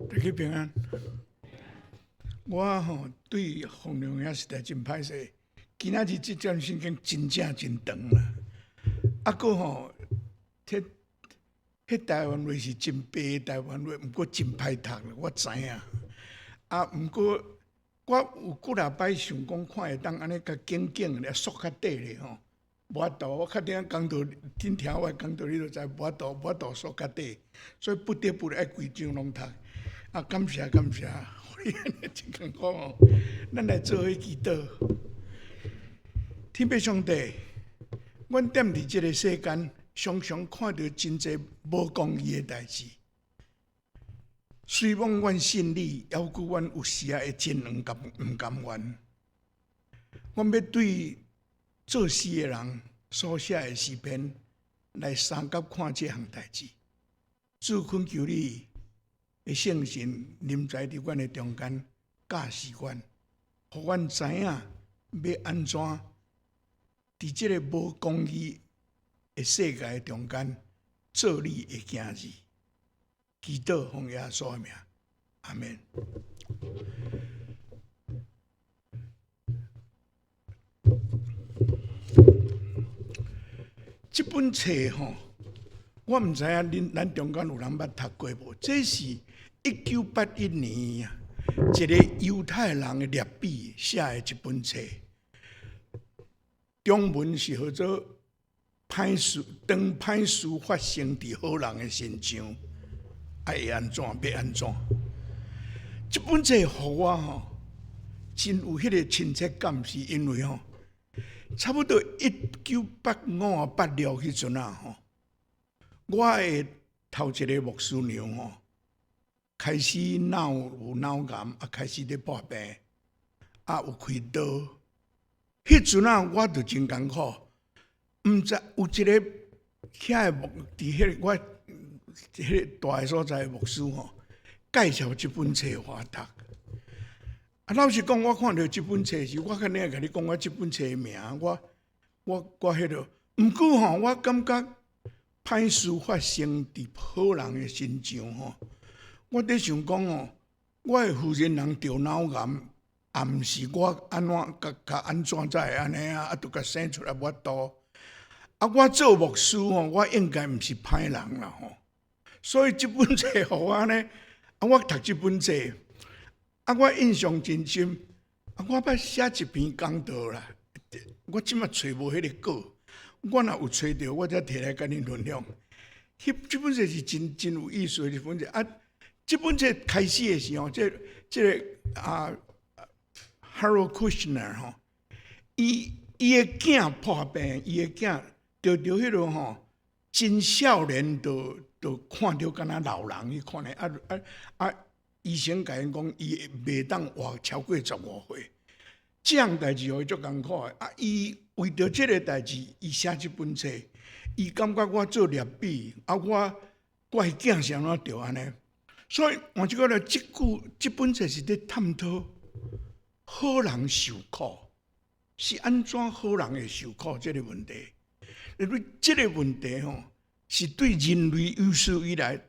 大家平安。我吼對洪良兄實在真歹勢，今仔日這節聖經真正真長啦。啊，閣吼，彼台灣話是真白的台灣話，毋過真歹讀啦，我知影。啊，毋過我有幾若擺想講，看會當按呢較簡簡咧，縮較短咧吼。無法度，我確定講道，恁聽我講道，你就知無法度，無法度縮較短，所以不得不愛規章攏讀。啊，感謝感謝，真艱苦哦。咱來做伙祈禱。天父上帝，阮踮佇這个世間，常常看著真濟無公義的代誌。雖罔阮信你，猶閣阮有時仔會真毋甘願。阮欲對做詩的人所寫的詩篇來相佮看這項代誌。主懇求你的聖神臨在佇阮的中間，教示阮，予阮知影欲按怎佇這个無公義的世界中間做你的囝兒。祈禱奉耶穌的名，阿們。這本冊吼，我毋知影恁咱中間有人捌讀過無？這是1981年啊，一个猶太人的拉比寫的一本冊，中文是號做《歹事當歹事發生佇好人的身上，愛會按怎？欲按怎？這本冊予我吼，真有彼个親切感，是因為吼，差不多1985、86彼陣啊吼，我的頭一个牧師娘吼，開始腦有腦癌，啊開始咧破病，啊有開刀。彼陣啊，我就真艱苦，毋知有一个遐个牧佇彼个我彼个蹛的所在的牧師吼，介紹這本冊予我讀。啊，老實講，我看著這本冊時，我較爾共你講我這本冊的名，我我我彼个，毋過吼，我感覺歹事發生佇好人的身上吼，我佇想講吼，我的夫人人著腦癌，也毋是我按怎共共按怎才會按呢啊，啊，著共生出來無法度。啊，我做牧師吼，我應該毋是歹人啦吼，所以這本冊予我呢，啊，我讀這本冊。啊，我印象真深。啊，我捌寫一篇講道啦，我這馬揣無彼个稿，我若有揣著，我才提來共恁分享。彼這本冊是真真有意思的一本冊。啊，這本冊開始的時候，這个啊，Harold Kushner 吼，伊的囝破病，伊的囝著著彼个吼，真少年就看著敢若老人彼款的，啊啊啊！醫生共𪜶講，伊袂當活超過15歲。這項代誌予伊足艱苦的。啊，伊為著這个代誌，伊寫這本冊。伊感覺我做拉比，啊，我的囝是按怎著按呢？所以換一句話，這句這本冊是佇探討好人受苦是按怎好人會受苦這个問題。因為這个問題吼，是對人類有史以來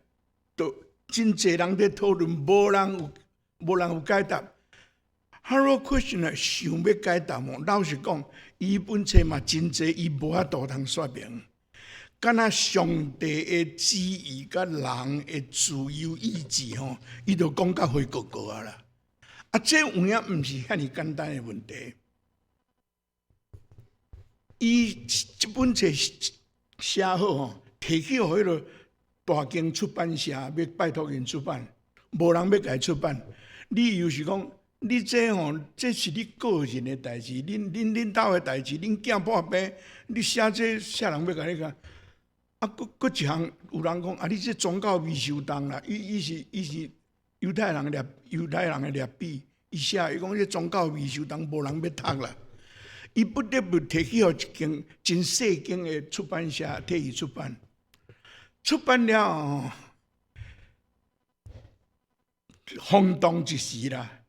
都真濟人佇討論，無人有解答。Harold Kushner 想欲解答吼，老實講，伊本冊嘛真濟，伊無法度通說明。敢若上帝的旨意佮人的自由意志吼，伊就講甲花糊糊啊啦。啊，這有影毋是遐爾簡單的問題。伊這本冊寫好吼，提去予彼个大間出版社欲拜託𪜶出版，無人欲共伊出版。理由是講，你這吼，這是你個人的代誌，恁兜的代誌，恁囝破病，你寫這啥人欲共你看？啊，閣一項有人講，啊，你這宗教味傷重啦。伊是猶太人的拉比，伊寫伊講這宗教味傷重，無人欲讀啦。伊不得不提去予一間真細間的出版社替伊出版。出版了後，轟動一時啦，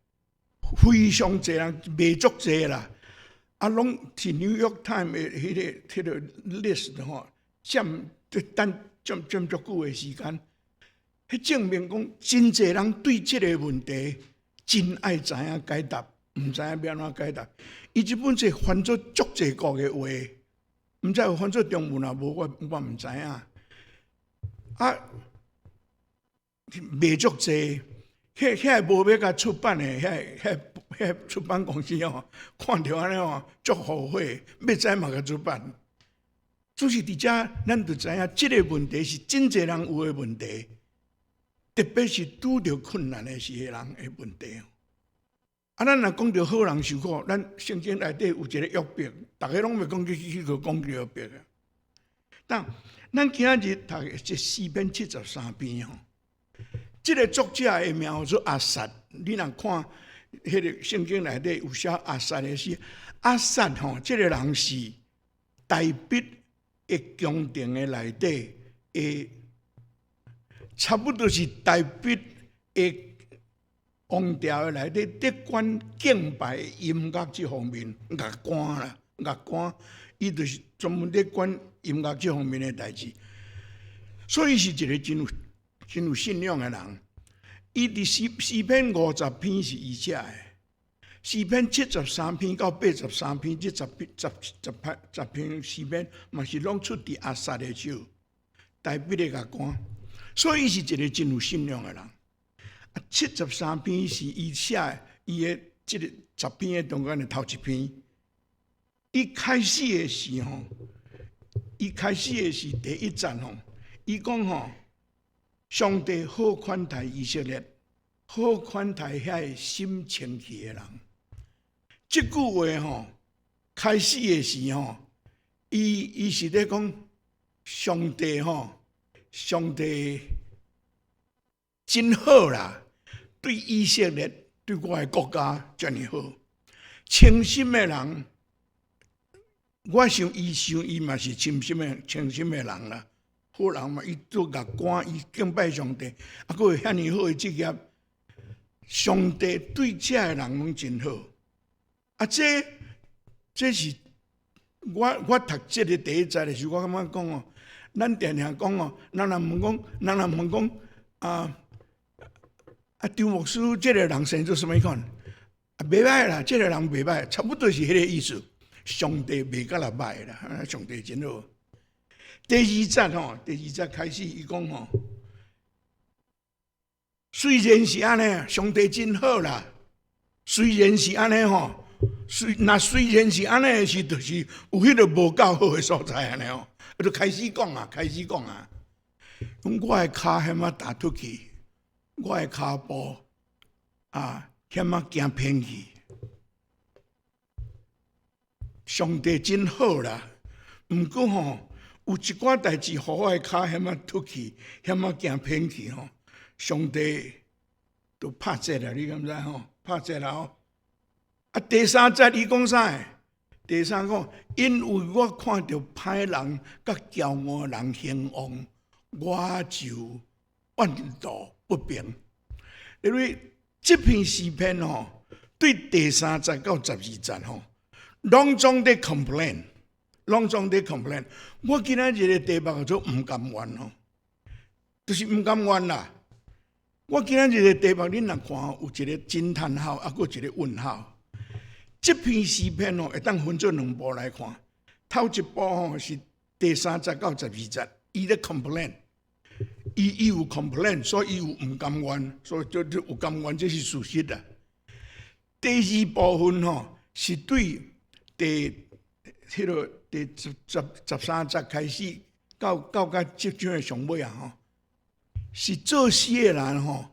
非常濟人賣足濟啦，啊，攏是《New York Times》的彼个 list 吼，佔等佔佔足久的時間。彼證明講真濟人對這個問題真愛知影解答，毋知影欲按怎解答。伊這本冊翻做足濟國的話，毋知有翻做中文也無，我毋知影。啊，賣足濟，彼個無欲共出版的，彼個出版公司吼，看著按呢吼，足後悔，欲知嘛共出版。就是佇遮，咱就知影這個問題是真濟人有的問題，特別是拄著困難的時的人的問題。啊，咱若講著好人受苦，咱聖經內底有一個約伯，逐家攏袂講去講約伯啊。但咱今仔日讀的這詩篇七十三篇吼，這個作者的名叫做亞薩。你若看彼個聖經內底有寫亞薩的詩，亞薩吼，這個人是大衛的宮廷的內底的，差不多是大衛的王朝的內底，咧管敬拜音樂這方面樂官啦，樂官，伊就是專門咧管音樂這方面的代誌，所以是一個真有信仰的人。伊佇詩篇50篇是伊寫的，詩篇七十三篇到83篇，這十篇十十篇十篇詩篇嘛是攏出佇亞薩的手，大衛的樂官，所以伊是一個真有信仰的人。啊，七十三篇是伊寫伊的這個十篇的中間的頭一篇。伊開始的時吼，伊開始的是第一節吼，伊講吼，上帝好款待以色列，好款待遐個心清氣的人。這句話吼，開始的時吼，伊是咧講上帝吼，上帝真好啦，對以色列，對我的國家遮爾好。清心的人，我想伊想伊嘛是清心的人啦。好人嘛，伊做樂官，伊敬拜上帝，啊，閣有遐爾好的職業，上帝對這个人攏真好。啊，這是我讀這个第一節的時候，我感覺講哦，咱定定講哦，人若問講，人若問講啊，張牧師這个人生做啥物款？啊，袂䆀啦，這个人袂䆀，差不多是彼个意思。上帝袂甲若䆀啦，上帝真好。第二節吼，第二節開始伊講吼，雖然是按呢，上帝真好啦。雖然是按呢吼，雖然是按呢的時，就是有彼個無夠好的所在按呢吼，就開始講啊，開始講啊。講我的跤險仔踏脫去，我的跤步啊，險仔行偏去。上帝真好啦，毋過吼，有一寡代誌，予我的跤險仔脫去，險仔行偏去吼，上帝都拍折啦，你敢知吼？拍折啦吼！啊，第三節伊講啥？第三講，因為我看著歹人佮驕傲人興旺，我就怨妒不平。因為這篇詩篇吼，對第三節到12節吼，攏總咧 complain。攏總咧 complain，我今仔日的題目叫做毋甘願吼，就是毋甘願啦。我今仔日的題目，恁若看有一個驚嘆號，啊，閣一個問號。這篇詩篇吼，會當分做兩部來看。頭一部吼是第三節到12節，伊咧 complain，伊有 complain，所以伊有毋甘願，所以就有甘願，這是事實啦。第二部分吼是對第彼個第13節開始到這章的上尾啊吼，是作詩的人吼，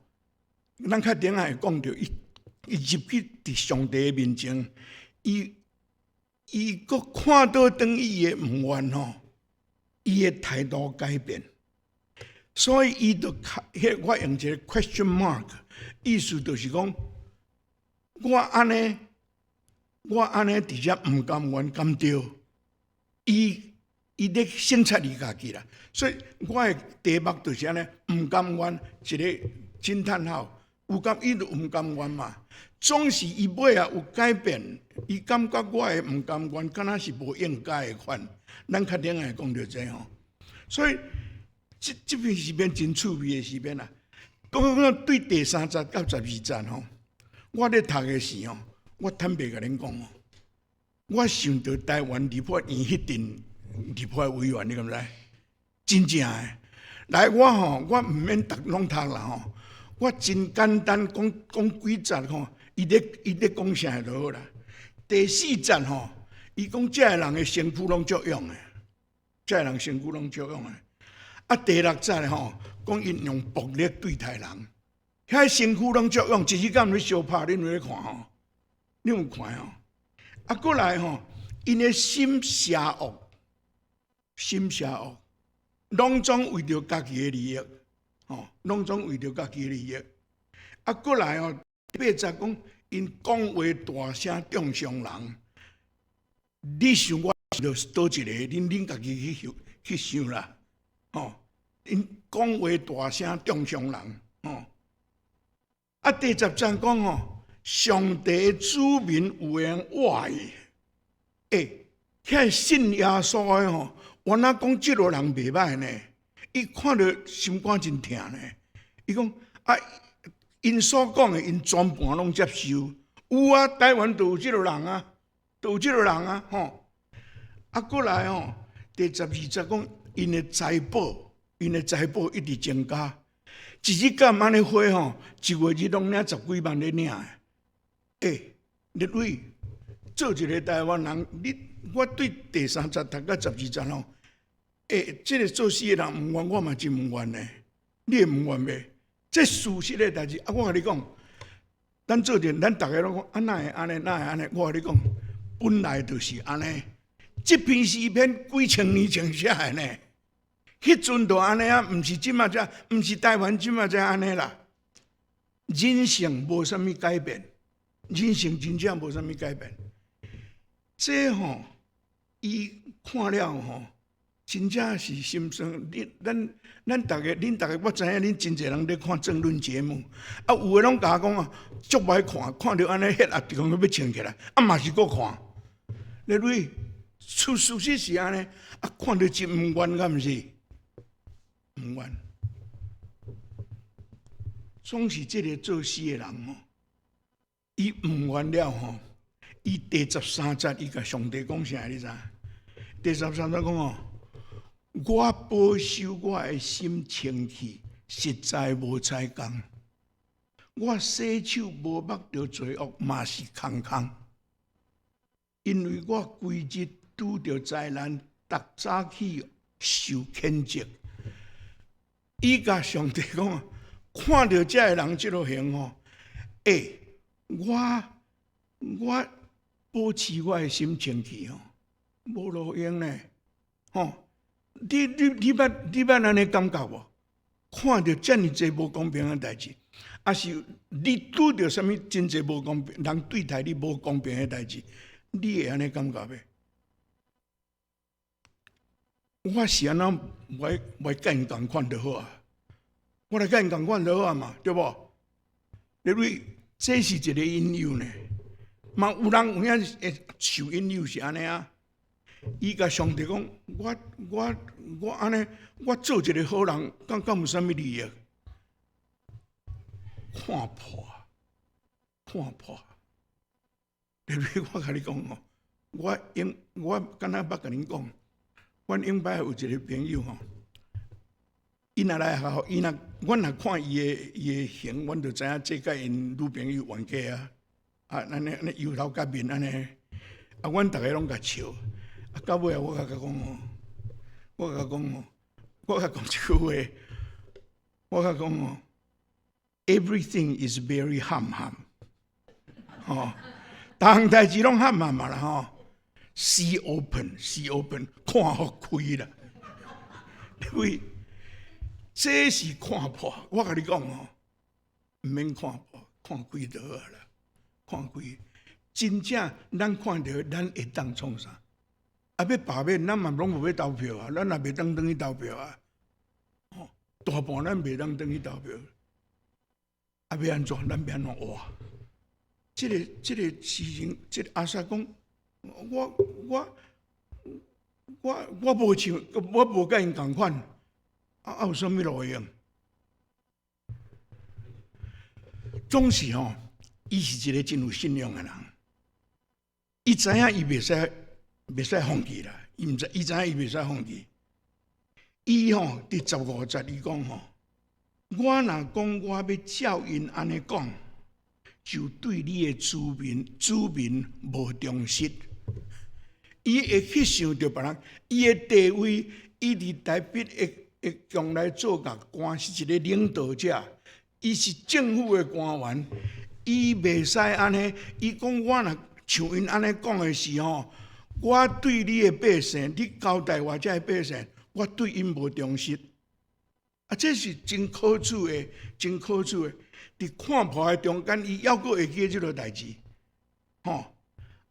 咱較頂下會講著，伊入去佇上帝的面前，伊閣看到當伊的毋願吼，伊的態度改變，所以伊就彼我用一個 question mark，意思就是講，我按呢佇遮毋甘願，敢對？伊咧省察伊家己啦，所以我的題目就是按呢，毋甘願一個驚嘆號，有感伊就毋甘願嘛，總是伊尾仔有改變，伊感覺我的毋甘願，敢若是無應該的款，咱較頂會講著這吼，所以這篇詩篇真趣味的詩篇啦。講講對第三節到12節吼，我咧讀的時吼，我坦白共恁講哦，我想著台灣立法院彼陣立法委員，你敢知？真正的，來我吼，我毋免逐攏讀啦吼，我真簡單講講幾節吼，伊咧講啥就好啦。第四節吼，伊講這个人的身軀攏足勇的，這个人身軀攏足勇的。啊，第六節吼，講𪜶用暴力對待人，遐身軀攏足勇，一日敢咧相拍，恁有咧看吼？恁有看吼？啊，過來吼，𪜶的心邪惡，心邪惡，攏總為著家己的利益，吼，攏總為著家己的利益。啊，過來吼，第八節講，𪜶講話大聲中傷人，你想我就是佗一個？恁家己去想去想啦，吼！𪜶講話大聲中傷人，吼！啊，第十節講吼，上帝子民有會用活伊，欸，遐信耶穌的吼，原來講這個人袂䆀呢，伊看著心肝真疼呢。伊講啊，𪜶所講的，𪜶全盤攏接受。有啊，台灣就有這個人啊，就有這個人啊，吼。啊，過來吼，第十二節講，𪜶的財寶，𪜶的財寶一直增加，一日敢按呢花吼，一月日攏領十幾萬咧領的。欸，立委做一個台灣人，你我對第三節讀到十二節吼，欸，這個做事的人毋願，我嘛真毋願呢。你會毋願袂？這事實的代誌啊！我共你講，咱做者，咱逐个攏講啊，哪會按呢？哪會按呢？我共你講，本來就是按呢。這篇詩篇幾千年前寫的呢，彼陣就按呢啊，毋是這馬才，毋是台灣這馬才按呢啦。人性無啥物改變，人性真正無啥物改變。這吼，伊看了吼，真正是心酸。你咱咱逐个，恁逐个，我知影恁真濟人咧看政論節目，啊，有的攏共我講啊，足歹看，看著按呢血壓就講欲衝起來，啊嘛是閣看。你類事實是按呢，啊，看著真毋願，敢毋是？毋願。總是這個做事的人吼，伊毋願了吼，伊第十三節伊共上帝講啥？你知？第十三節講哦，我保守我的心清氣，實在無彩工。我洗手無縛著罪惡，嘛是空空。因為我規日拄著災難，逐早起受譴責。伊共上帝講，看著這个人這個形吼，欸，我保持我的心清氣吼，無路用呢，吼！你捌按呢感覺無？看著遮爾濟無公平的代誌，抑是你拄著啥物真濟無公平，人對待你無公平的代誌，你會按呢感覺袂？我是按怎袂袂共𪜶仝款就好啊？我來共𪜶仝款就好啊嘛，對無？因為這是一個引誘呢，嘛有人有影會受引誘是按呢啊。伊共上帝講：我按呢，我做一個好人，敢有啥物利益？看破，看破。特別我共你講哦，我永我敢若捌共恁講，阮永擺有一個朋友吼，伊若來學校，伊若阮若看伊的形，阮就知影這佮𪜶女朋友冤家啊！啊，按呢按呢油頭革面按呢，啊，阮逐个攏共笑。啊，到尾啊，我共伊講哦，我共伊講哦，我共伊講一句話，我共伊講哦，Everything is very 含含，吼，逐項代誌攏含含嘛啦吼，See open，see open，看予開啦，因為這是看破，我共你講哦，毋免看破，看開就好啦，看開，真正咱看著，咱會當創啥？啊，欲罷免，咱嘛攏無欲投票啊，咱也袂當轉去投票啊。吼，大半咱袂當轉去投票。啊，欲按怎？咱欲按怎活？這個事情，這個亞薩講，我無像，我無佮𪜶仝款，啊，有啥物路用？總是吼，伊是一个真有信仰的人。伊知影伊袂使放棄啦，伊毋知，伊知影伊袂使放棄。伊吼佇15節伊講吼，我若講我欲照𪜶按呢講，就對你的子民無忠實。伊會去想著別人，伊的地位，伊佇大衛會會將來做共官，是一個領導者，伊是政府的官員，伊袂使按呢。伊講我若像𪜶按呢講的時吼，我對你的百姓，你交代我這个百姓，我對𪜶無忠實。啊，這是真可取的，真可取的。佇看破的中間，伊猶閣會記這个代誌，吼。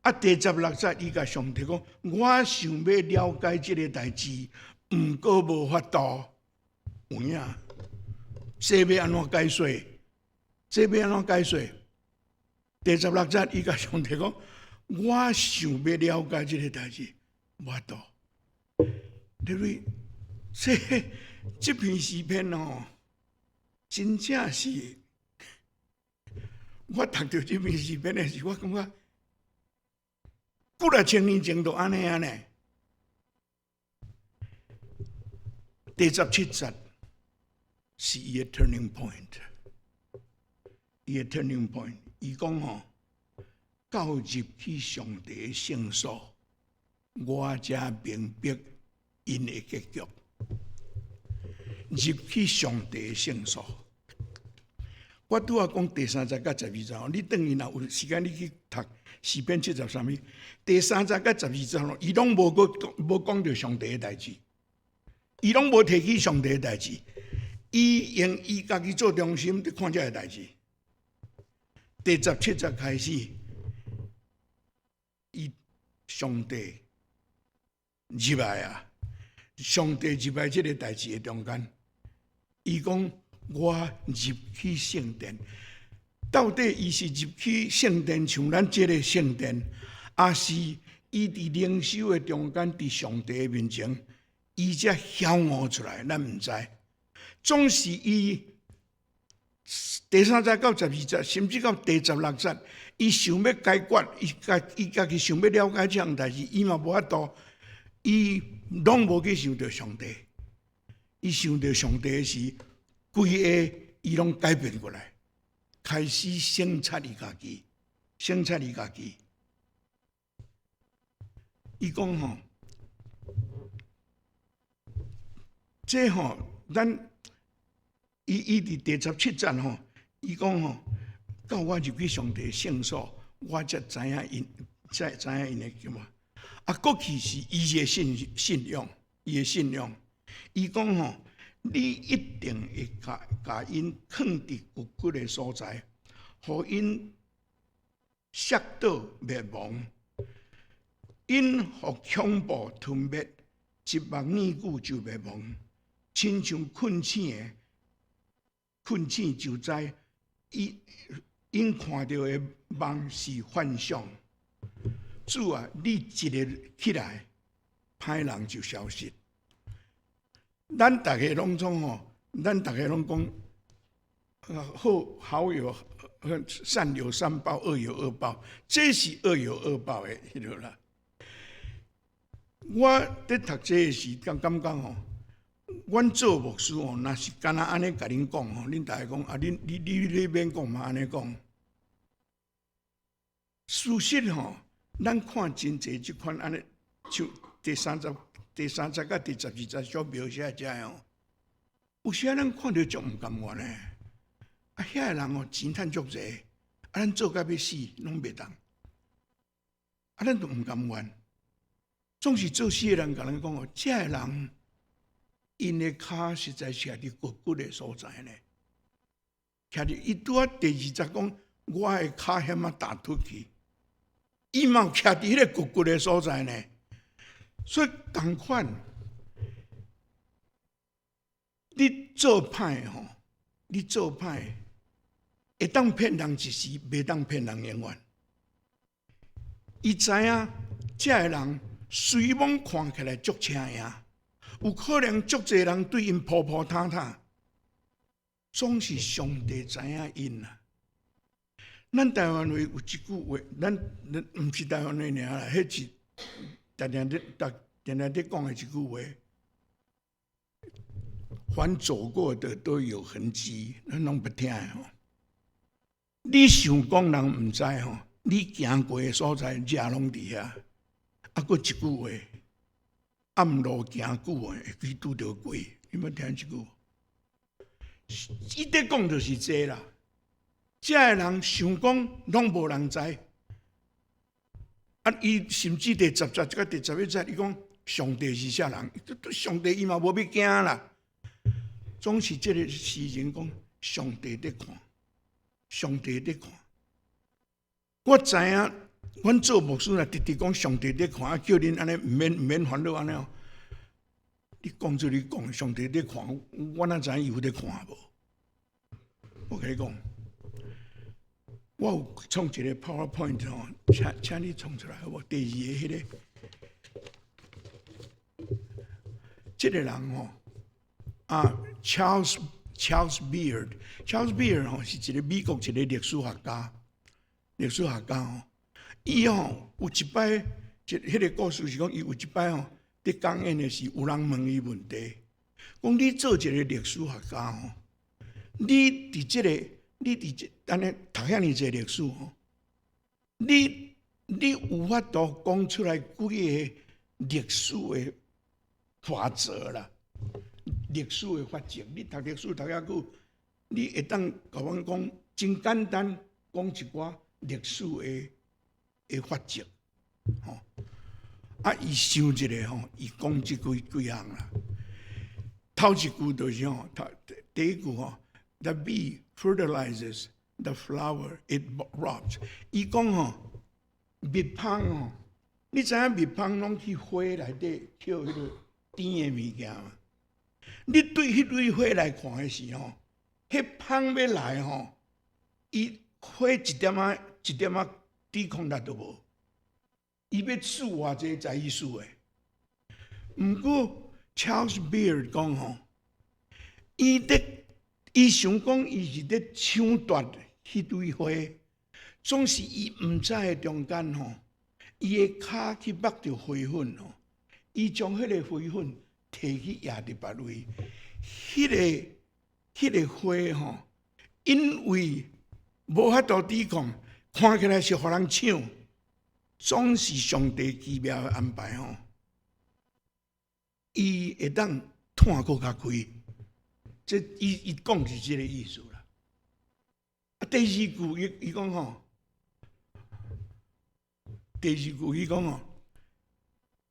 啊，第十六節，伊共上帝講：我想欲了解這个代誌，毋過無法度。有影？這欲按怎解說？這欲按怎解說？第十六節，伊共上帝講：我想欲了解這个代誌，無法度。對不對？這篇詩篇哦，真正是我讀著這篇詩篇的時，我感覺幾若千年前就按呢按呢。第十七節是伊的 turning point，伊的 turning point，伊講吼，到入去上帝的聖所，我才明白𪜶的結局。入去上帝的聖所，我拄仔講第三節佮12節，你轉去若有時間，你去讀詩篇73篇，第三節佮12節，伊攏無閣無講著上帝的代誌，伊攏無提起上帝的代誌，伊用伊家己做中心佇看這个代誌。第十七節開始，伊上帝入來啊！上帝入來這个代誌的中間，伊講我入去聖殿，到底伊是入去聖殿，像咱這个聖殿，抑是伊佇靈修的中間，佇上帝的面前，伊才曉悟出來，咱毋知。總是伊第三節到12節，甚至到第十六節，伊想欲解決，伊家己想欲了解這項代誌，伊嘛無法度，伊攏無去想著上帝。伊想著上帝時，規个伊攏改變過來，開始省察伊家己，省察伊家己。伊講吼，這吼，咱伊佇第十七節吼，伊講吼，到我入去上帝聖所，我才知影𪜶，才知影𪜶的叫嘛。啊，過去是伊的信仰，伊的信仰。伊講吼，你一定會共共𪜶囥佇骨骨的所在，予𪜶摔倒滅亡，𪜶予恐怖吞滅，一目耳久就滅亡，親像睏醒的，睏醒就知，𪜶看著的夢是幻想。主啊，你一个起來，歹人就消失。咱逐个攏總吼，咱逐个攏講，好好有善有善報，惡有惡報，這是惡有惡報的彼落啦。我佇讀這个時，感覺吼，阮做牧師吼，若是干焦按呢共恁講吼，恁逐个講啊，你免講嘛，按呢講。事實吼，咱看真濟這款按呢，像第三節佮第12節所描寫這个吼，有時仔咱看著足毋甘願的。啊，遐个人哦，錢趁足濟，啊，咱做甲欲死攏袂當，啊，咱就毋甘願。總是做事的人共咱講哦，這个人𪜶的跤實在是徛佇骨骨的所在呢。徛佇伊拄仔第二節講，我的跤險仔踏脫去，伊嘛有徛佇彼个骨骨的所在呢。所以仝款，你做歹吼，你做歹，會當騙人一時，袂當騙人永遠。伊知影這个人雖罔看起來足車贏，有可能足濟人對𪜶鋪鋪沓沓，總是上帝知影𪜶啊。咱台灣話有一句話，咱毋是台灣話爾啦，彼是定定咧，逐定定咧講的一句話。凡走過的都有痕跡，咱攏捌聽的吼。你想講人毋知吼，你行過的所在，遮攏佇遐。啊，閣一句話，暗路行久的，會去拄著鬼。你捌聽這句無？伊咧講就是這啦。這个人想講攏無人知，啊！伊甚至第10節佮第11節，伊講上帝是啥人？上帝伊嘛無欲驚啦。總是這個詩人講，上帝佇看，上帝佇看。我知影，阮做牧師若直直講上帝佇看，啊叫恁按呢毋免毋免煩惱按呢哦。你講做你講，上帝佇看，我哪知影伊有佇看無？我共你講，我有創一個 PowerPoint 吼，請你創出來好無？第二个彼个，這个人吼，啊，Charles Beard，Charles Beard 吼是一個美國一個歷史學家，歷史學家吼，伊吼有一擺，一彼個故事是講，伊有一擺吼，佇講演的時，有人問伊問題，講你做一個歷史學家吼，你佇這個，你佇這按呢讀遐爾濟歷史吼，你有法度講出來幾個歷史的法則啦？歷史的法則，你讀歷史讀遐久，你會當共阮講真簡單講一寡歷史的法則，吼。啊，伊想一下吼，伊講這幾幾項啦。頭一句就是吼，頭第一句吼，The bee fertilizes the flower it robs。伊講吼，蜜蜂吼，你知影蜜蜂攏去花內底抾彼個甜的物件嗎？你對彼蕊花來看的時候，彼蜂欲來吼，伊花一點仔一點仔抵抗力都無，伊欲輸偌濟才意思的。毋過 Charles Beard 講吼，伊咧伊想講伊是咧搶奪彼蕊花，總是伊毋知的中間吼，伊的跤去縛著花粉吼，伊將彼个花粉提去壓佇別位，彼个花吼，因為無法度抵抗，看起來是予人搶，總是上帝奇妙的安排吼，伊會當湠閣較開，這伊講是這个意思啦。啊，第二句伊講吼，第二句伊講吼，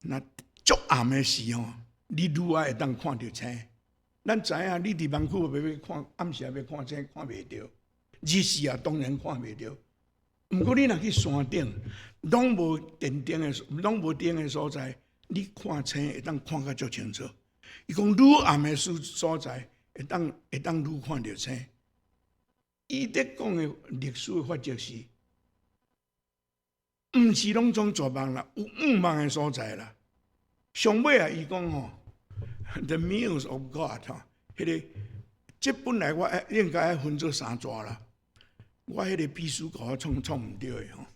若足暗的時吼，你愈愛會當看著星。咱知影，你佇網區欲看暗時欲看星，看袂著。日時也當然看袂著。毋過你若去山頂，攏無電燈的，攏無燈的所在，你看星會當看較足清楚。伊講愈暗的所在，會當愈看著星。伊咧講的歷史的法則是，毋是攏總絕望啦，有向望的所在啦。上尾啊，伊講吼，The mills of God 吼，彼个，這本來我應該愛分做三逝啦。我彼個秘書共我創創毋對的吼。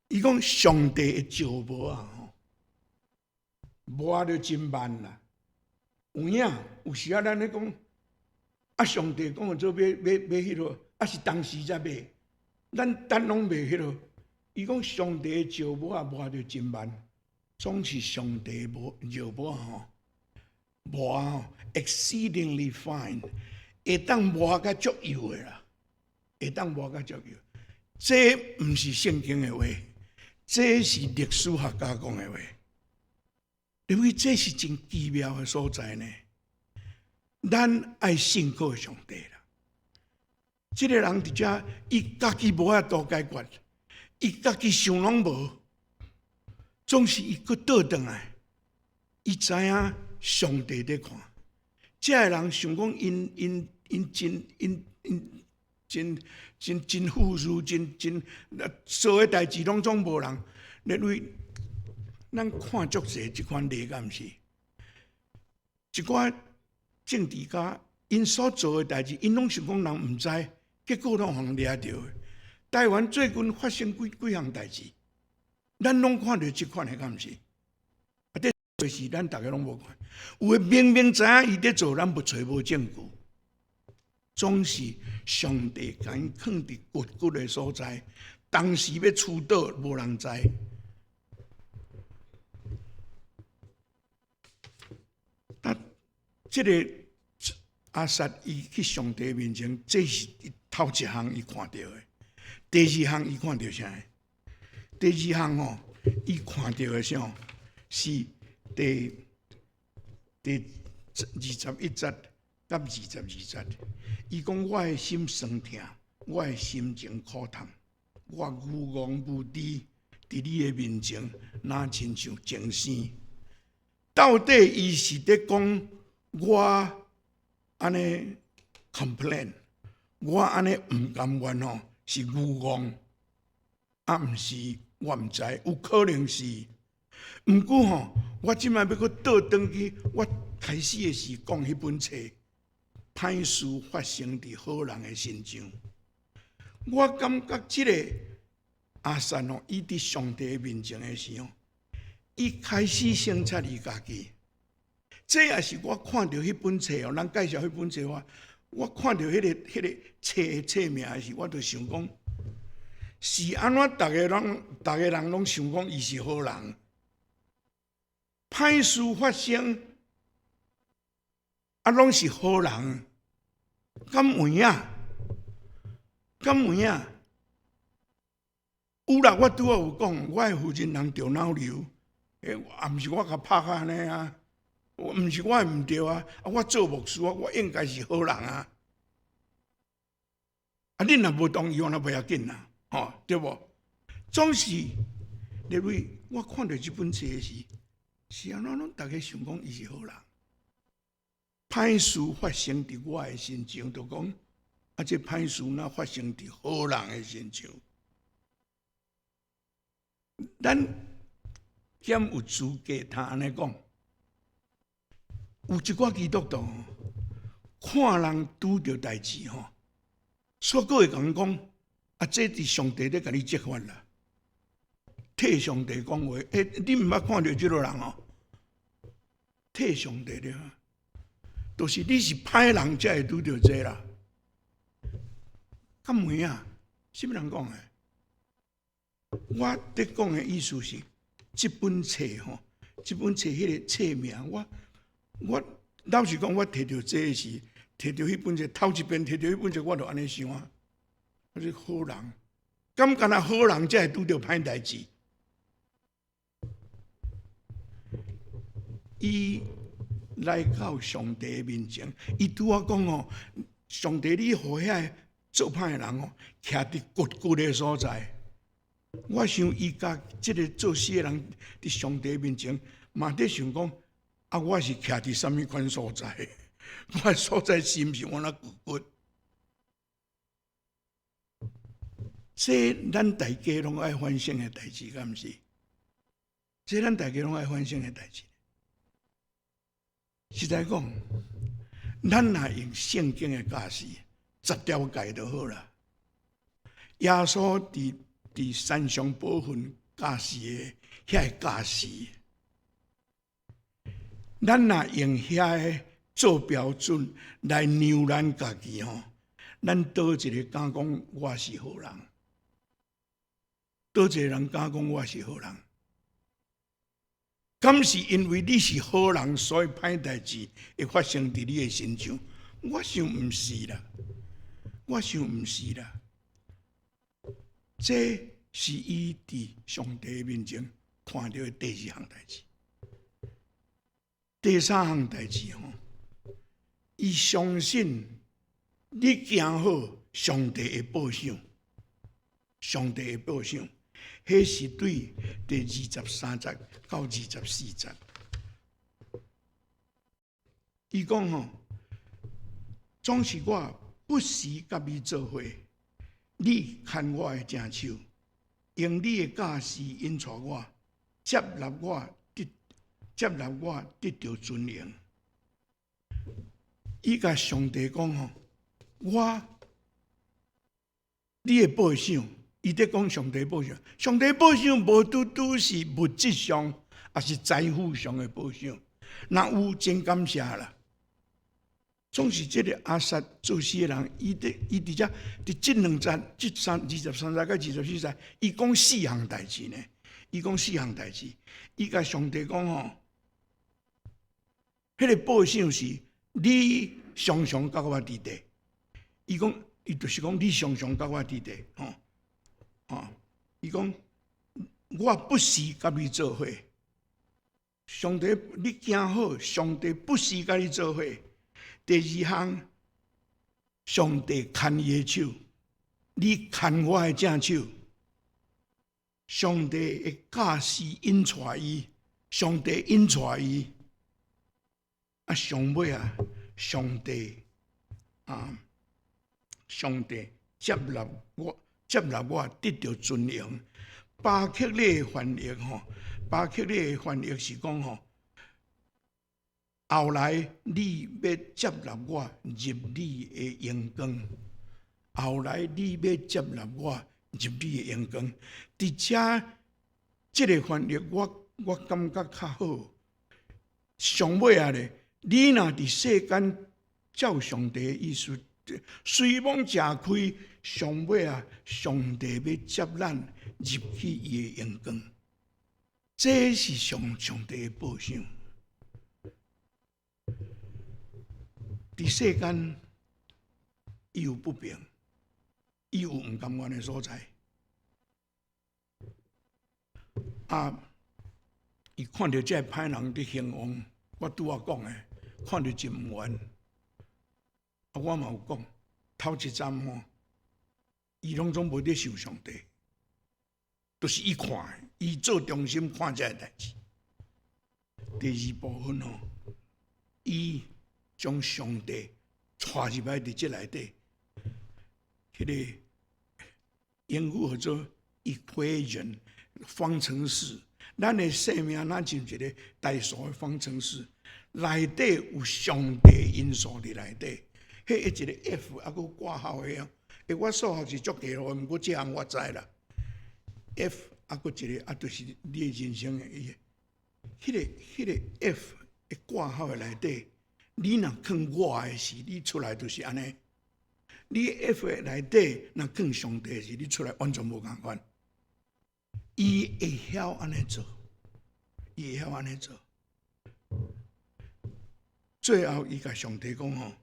伊講上帝的石磨仔吼，磨得真慢啦。有影，有時啊，咱咧講，啊，上帝講做欲欲欲彼落，啊是當時才買，咱等攏袂彼落。伊講上帝的石磨仔磨得真慢，總是上帝磨石磨仔吼，磨吼 exceedingly fine，會當磨甲足幼的啦，會當磨甲足幼。這毋是聖經的話，這是歷史學家講的話。因為這是真奇妙的所在呢。咱愛信靠上帝啦。這個人佇遮，伊家己無法度解決，伊家己想攏無，總是伊閣倒轉來，伊知影上帝佇看。這个人想講𪜶𪜶𪜶真𪜶𪜶真真真富庶，真真做的代誌攏總無人。因為咱看足濟這款例，敢毋是？一寡政治家𪜶所做的代誌，𪜶攏想講人毋知，結果攏予人掠著。台灣最近發生幾幾項代誌，咱攏看著這款的，敢毋是？啊，這是咱逐家攏無看。有的明明知影伊佇做，咱無揣無證據，總是上帝共𪜶囥佇骨骨的所在，當時欲出倒，無人知。啊，這個亞薩伊去上帝面前，這是頭一項伊看著的。第二項伊看著啥？第二項吼，伊看著的啥？是第21節佮22節。伊講我的心酸痛，我的心情苦痛，我愚戇無知，佇你的面前，若親像重生。到底伊是佇講我按呢 complain，我按呢毋甘願吼，是愚戇，啊，毋是我毋知，有可能是。毋過吼，我這擺欲閣倒轉去，我開始的時講彼本冊，歹事發生佇好人的身上。我感覺這個亞薩吼，伊佇上帝面前的時候，伊開始省察伊家己。這也是我看著彼本冊哦，人介紹彼本冊我，我看著彼個冊的冊名的時，我就想講，是按怎逐家人攏想講伊是好人，歹事發生，啊，攏是好人，敢有影？敢有影？有啦，我拄仔有講，我的夫人人著腦瘤，欸，也毋是我共拍甲按呢啊，毋是我的毋對啊，啊，我做牧師，我應該是好人啊。啊，恁若無同意，我若袂要緊啦，吼，對無？總是，認為我看著這本冊時，是按怎攏逐家想講伊是好人？歹事發生佇我的身上，就講啊，這歹事若發生佇好人的身上，咱敢有資格通按呢講？有一寡基督徒看人拄著代誌吼，煞閣會共𪜶講啊，這是上帝咧共你責罰啦，替上帝講話。欸，你毋捌看著這個人哦？替上帝咧，就是你是歹人才會拄著這啦。敢有影？啥物人講的？我佇講的意思是，這本冊吼，這本冊彼個冊名，我老實講，我提著這個時，提著彼本冊，頭一遍提著彼本冊，我就按呢想啊，我是好人，敢干焦好人才會拄著歹代誌？伊來到上帝面前，伊拄仔講哦，上帝，你予遐个做歹的人哦，徛佇骨骨的所在。我想伊共這个做死的人佇上帝面前，嘛佇想講，啊，我是徛佇啥物款所在？我的所在是毋是按呢骨骨？這咱大家攏愛反省的代誌，敢毋是？這咱大家攏愛反省的代誌。實在講，咱若用聖經的教示，十條誡就好啦。耶穌佇山上寶訓教示的遐个教示，咱若用遐个做標準來量咱家己吼，咱佗一個敢講我是好人？佗一個人敢講我是好人？敢是因為你是好人，所以歹代誌會發生佇你的身上？我想毋是啦，我想毋是啦。這是伊佇上帝面前看著的第二項代誌。第三項代誌吼，伊相信你行好，上帝會報賞，上帝會報賞。彼是對第23節到24節。伊講吼，總是我不時佮你做伙。你牽我的正手，用你的教示引帶我，接納我得接納我得著尊榮。伊共上帝講吼，我你會報賞，伊佇講上帝保守，上帝保守無拄拄是物質上，抑是財富上的保守。若有真感謝啦。總是這个亞薩作詩的人，伊佇遮佇這兩節，這三23節佮24節，伊講四項代誌呢。伊講四項代誌，伊共上帝講吼，彼个保守是你常常佮我佇咧。伊講，伊就是講你常常佮我佇咧，吼，吼，伊講我不時佮你做伙。上帝，你行好，上帝不時佮你做伙。第二項，上帝牽伊的手，你牽我的正手。上帝會教示引帶伊，上帝引帶伊。啊，上尾啊，上帝啊，上帝接納我，接納我得著尊榮。巴克禮的翻譯吼，巴克禮的翻譯是講吼，後來你欲接納我入你的榮光，後來你欲接納我入你的榮光。佇遮這个翻譯，我感覺較好。上尾仔咧，你若佇世間照上帝的意思，雖罔食虧，上尾仔，上帝欲接咱入去伊的榮光。這是上帝的保守。佇世間，伊有不平，伊有毋甘願的所在。啊，伊看著這个歹人佇興旺，我拄仔講的，看著真毋願。啊，我嘛有講，頭一站吼，伊攏總無佇想上帝，就是伊看的，伊做中心看這个代誌。第二部分吼，伊將上帝帶入來佇這內底，彼个英語號做 equation 方程式。咱的生命若像一个代數的方程式，內底有上帝因素佇內底。彼一个 F 猶閣括號的哦，欸，我數學是足低落，毋過這項我知啦。F 猶閣一个啊，就是你的人生的伊，彼个 F 的括號的內底，你若囥我的時，你出來就是按呢。你 F 的內底若囥上帝的時，你出來完全無仝款。伊會曉按呢做，伊會曉按呢做。最後，伊共上帝講吼，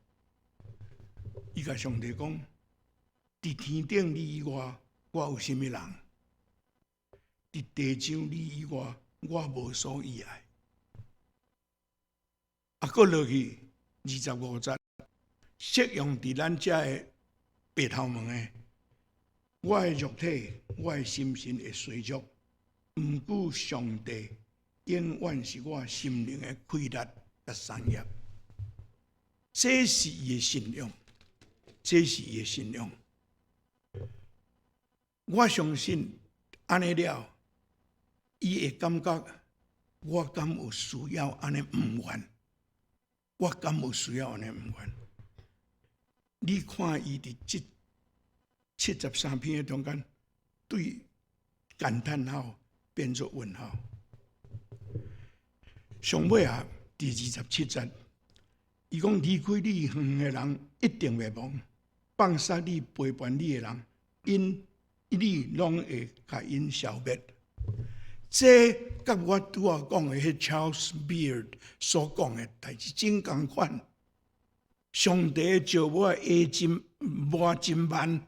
伊共上帝講，佇天頂你以外，我有啥物人？佇地上你以外，我無所依愛。啊，閣落去25節，適用佇咱遮的白頭毛的。我的肉體，我的心神會衰弱，毋過上帝永遠是我心靈的氣力佮產業。這是伊的信仰，這是伊的信仰。我相信按呢了，伊會感覺我敢有需要按呢毋願？我敢有需要按呢毋願？你看伊佇這73篇的中間，對感嘆號變做問號。上尾仔，第27節，伊講離開你遠的人一定會亡，放殺你背叛你的人，𪜶你攏會共𪜶消滅。這佮我拄仔講的彼 Charles Beard 所講的代誌真仝款。上帝召我下真磨真慢，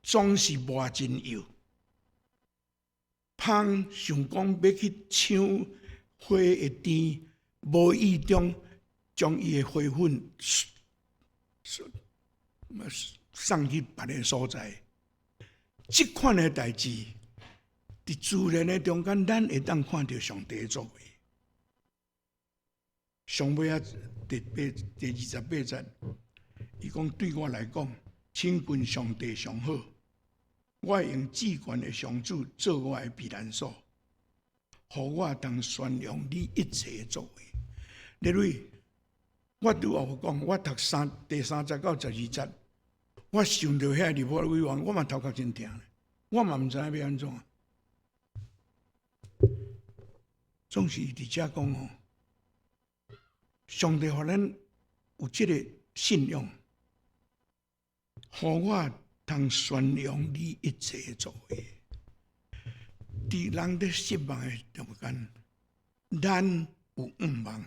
總是磨真幼。蜂想講欲去搶花的甜，無意中將伊的花粉送去別个所在。這款的代誌，佇自然的中間，咱會當看著上帝的作為。上尾仔第28節，伊講對我來講，親近上帝上好。我會用至懸的上主做我的避難所，予我通宣揚你一切的作為。例如，我拄仔有講，我讀第3節到12節，我想著遐立法委員，我嘛頭殼真疼。我嘛毋知影欲按怎。總是佇遮講吼，上帝予咱有這个信仰，予我通宣揚你一切作為。佇人咧失望的中間，咱有向望，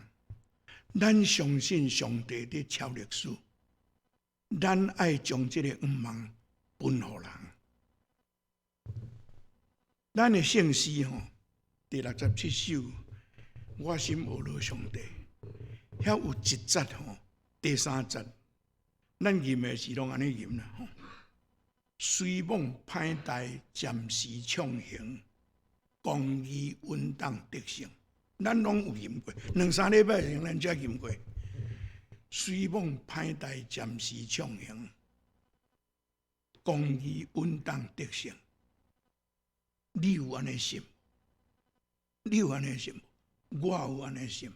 咱相信上帝佇抄歷史，咱愛將這个向望分予人。咱的聖詩吼，第67首，我心呵咾上帝，遐有一節吼，第三節，咱吟的時攏按呢吟啦吼。雖罔歹代暫時暢行，公義穩當得勝。咱攏有吟過，兩三禮拜前咱才吟過。雖罔歹代暫時暢行，公義穩當得勝。你有按呢信？你有按呢信？我有按呢信？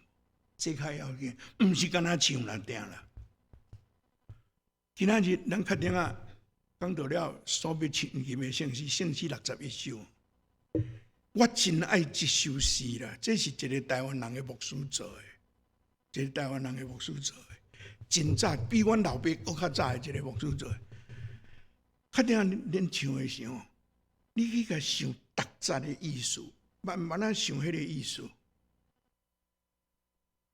這較要緊，毋是干焦唱啦定啦。今仔日咱確定啊，講到了所欲唱吟的聖詩，聖詩61首。我真愛這首詩啦，這是一个台灣人的牧師做的，一个台灣人的牧師做的，真早比阮老爸閣較早的一个牧師做的。確定恁唱的時候，你去共想逐節的意思，慢慢仔想彼个意思。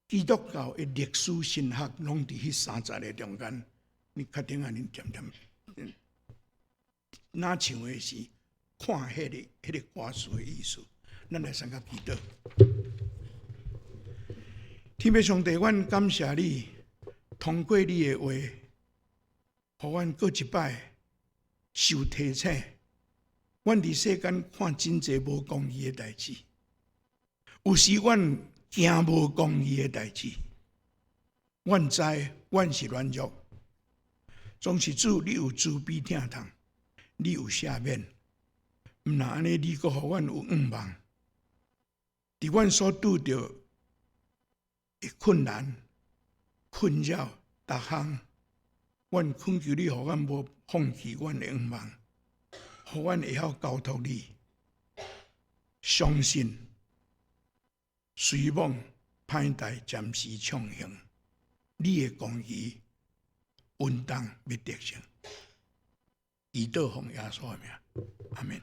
基督教的歷史神學攏佇彼三節的中間，你確定啊？恁恬恬，若唱的是看彼个歌詞的意思。咱來先共祈禱。天父上帝，阮感謝你，通過你的話，予阮閣一擺受提醒。阮佇世間看真濟無公義的代誌，有時阮驚無公義的代誌，阮知阮是軟弱，總是主你有慈悲疼痛，你有赦免，毋若按呢，你閣予阮有向望。佇阮所拄著的困難、困擾、逐項，阮懇求你，予阮無放棄阮的向望，予阮會曉交託你，相信雖罔歹代暫時暢行，你的公義穩當欲得勝。祈禱奉耶穌的名，阿們。